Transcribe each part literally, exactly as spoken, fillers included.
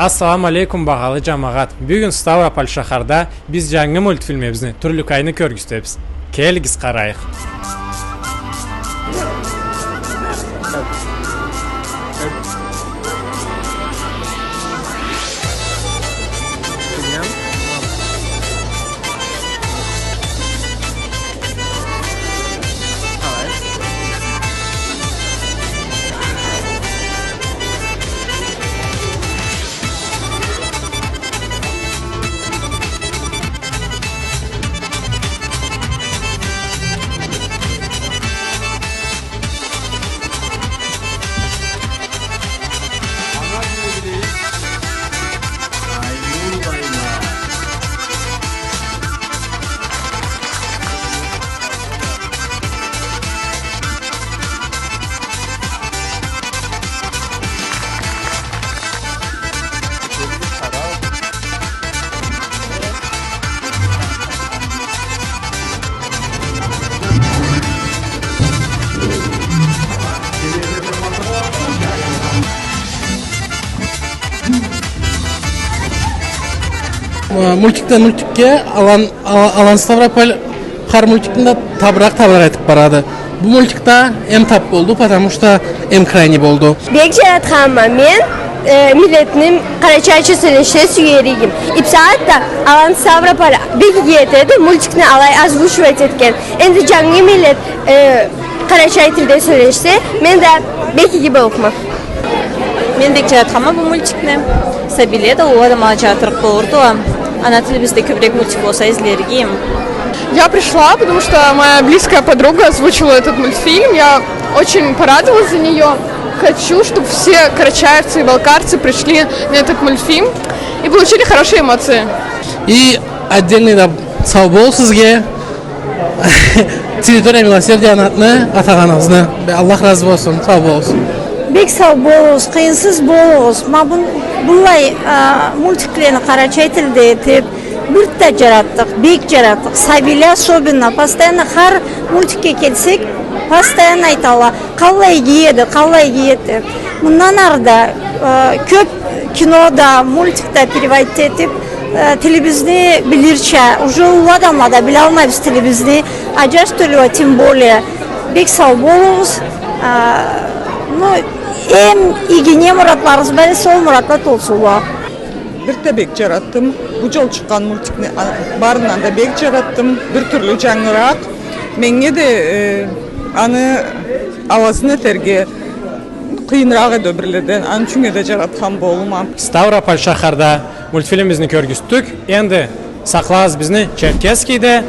Ассаламу алейкум, багъалы джамагъат. Бюгюн Ставрополь шахарда биз джангы мультфильмибизни, Тюрлюкайны кёргюзтебиз. Келигиз, къарайыкъ. Э, мультикден мультикге, алан, ала-, алан Ставрополь хар мультикни да табыракъ, табыракъ этиб барады. Бу мультик да эм таб болду, потому что эм крайний болду. Бек джаратханма мен, э, миллетни къарачайча сёлешсе сюер эдим. И бусагъатда алан Ставрополь бек иги этеди, мультикни алай озвучивать этген. Энди джангы миллет, э, къарачай тилде сёлешсе, мен да бек иги боллукъма. Мен бек джаратханма бу мультикни. Сабийле да, уллула да ма джаратырыкъ болурдула. Ана тилибизде кёбюрек мультик болса, излер эдим. Я пришла, потому что моя близкая подруга озвучила этот мультфильм. Я очень порадовалась за неё. Хочу, чтобы все карачаевцы и балкарцы пришли на этот мультфильм и получили хорошие эмоции. И отдельный да сау бол сизге. Территория милосердия анатны атагъаныгъызны. Бе-, Аллах разы болсун, сау болугъуз. Бек сау болугъуз, къыйынсыз болугъуз. Ма бун-, быллай, а, мультиклени къарачай тилде этиб, бир да джаратдыкъ, бек джаратдыкъ. Сабийле особенно, постоянно хар мультикге келсек, постоянно айталла: «Къаллай иги эди, къаллай иги эди». Мындан ары да, э, кёб кино да, мультик да переводить этиб, э, тилибизни билирча, уже уллу адамла да билалмайбыз тилибизни, а джаш тёлюге тем более. Бек сау болугъуз. Э, ну, эм иги не муратларыгъыз бар эсе, ол муратла толсунла. Бир да бек джаратдым. Бу джол чыкъгъан мультикни, а, барындан да бек джаратдым. Бир тюрлю джангыракъ. Меннге да, э, аны ауазын этерге къыйыныракъ эди ол бирледен. Аны ючюн да джаратхан боллукъма. Ставрополь шахарда мультфильмибизни кёргюзтдюк. Энди сакълагъыз бизни Черкесскийде,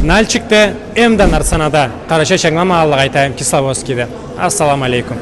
Нальчикде, эм да Нарсанада. Къарачайча ангыламагъанлыкъгъа айтайым, Кисловодскийде. Ассаламу алейкум.